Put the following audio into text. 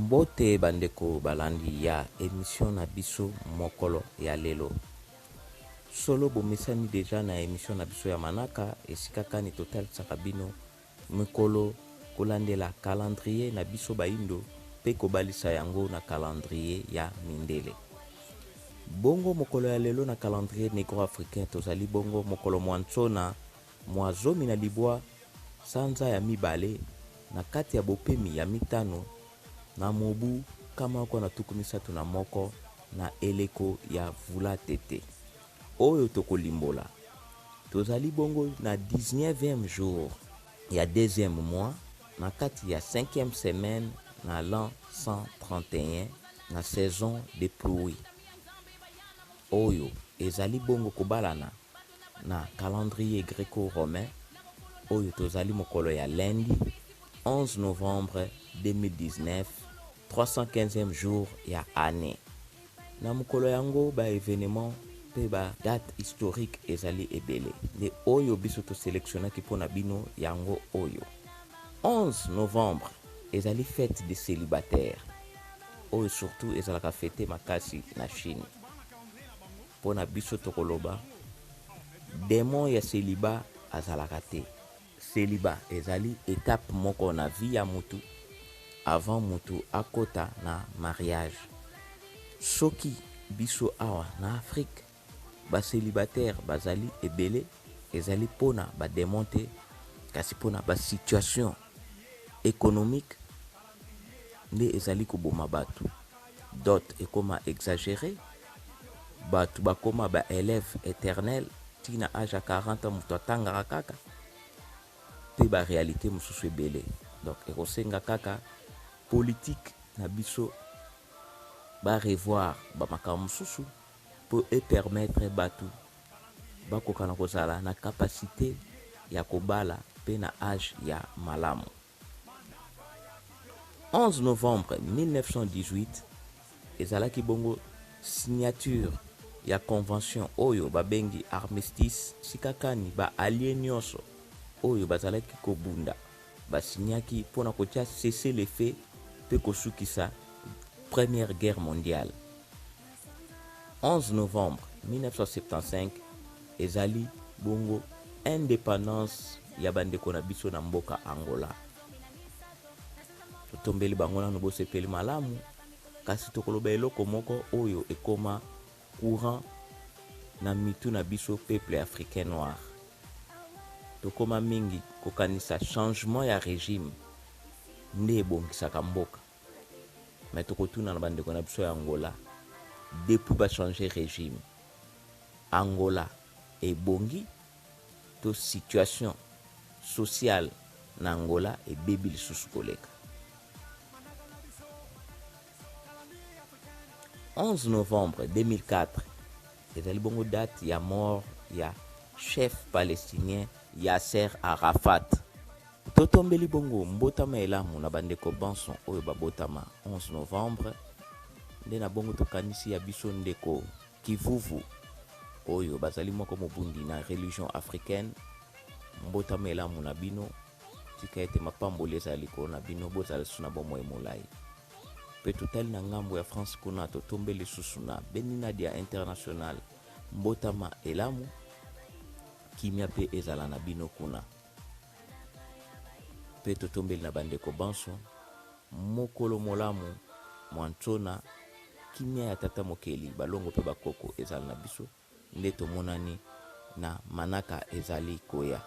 Mbote bandeko balandi ya emission na biso mokolo ya lelo. Solo bomesani deja na emission na biso ya manaka esika kani totalisaka bino mikolo kolandela calendrier na biso bayindo pe kobalisa yango na calendrier ya mindele. Bongo mokolo ya lelo na calendrier negro-africain tozali bongo mokolo mwa nsona mwa 19 sanza ya mibale na kati ya bopemi ya mitano na mobu 131 na eleko ya vula tete oyo tokolimbola. Tozali bongo na 19e jour ya deuxième mois na kati ya 5e semaine na l'an 131 na saison de pluie oyo ezali bongo kobalana na calendrier greco-romain oyo tozali mokolo ya lundi 11 novembre 2019, 315e jour ya annee. Na mokolo yango ba evenements mpe ba dates historiques ezali ebele nde oyo biso to selectionnaki mpo na bino yango oyo. 11 novembre ezali fete des celibataires oyo surtout ezalaka fete makasi na Chine. Mpo na biso tokoloba demon ya celibat azalaka te. Celibat ezali etape moko na vie ya mutu avant mutu akota na mariage. Soki biso awa na Afrique ba celibataires bazali ebele ezali pona ba demons te kasi pona ba situations economiques nde ezali koboma batu. Dot ekoma exagere, batu bakoma ba elèves eternels ti na age ya 40 ans mutu atangaka kaka pe ba realites mosusu ebele. Donc ekosenga kaka politique na biso ba revoir ba makambo mosusu po e permettre batu bakoka na kozala na capacite ya kobala pe na age ya malamu. 11 novembre 1918 ezalaki bongo signature ya convention oyo babengi armistice sika kani ba allies nionso oyo bazalaki kobunda ba signaki mpo na kotia cessez le feu mpe kosukisa première guerre mondiale. 11 novembre 1975 ezali bongo independance ya bandeko na biso na mboka Angola. Totombeli bango nanu bosepeli malamu, kasi tokoloba eloko moko oyo ekoma courant na mitu na biso peuple africain noir. Tokoma mingi kokanisa changement ya regime nde ebongisaka mboka. Mais tokotuna na bandeko na biso ya Angola, depuis ba changer regime, Angola ebongi to situation sociale na Angola ebebi lisusu koleka? 11 novembre 2004 ezali bongo date ya mort ya chef palestinien Yasser Arafat. Totombeli bongo mbotama elamu na bandeko banso oyo babotama 11 novembre nde na bongo tokanisi ya biso ndeko Kivuvu oyo bazali moko mobundi na religion africaine. Mbotama elamu na bino, tika ete mapamboli ezala likolo na bino, bozala lisusu na bomoi molai. Mpe totali na ngambo ya France kuna, totombeli lisusu na Beninadia International mbotama elamu, kimia mpe ezala na bino kuna. Mpe totombeli na bandeko banso mokolo molamu mwa nsona, kimia ya Tata Mokeli, balongo mpe bakoko ezala na biso, nde tomonani na manaka ezali koya.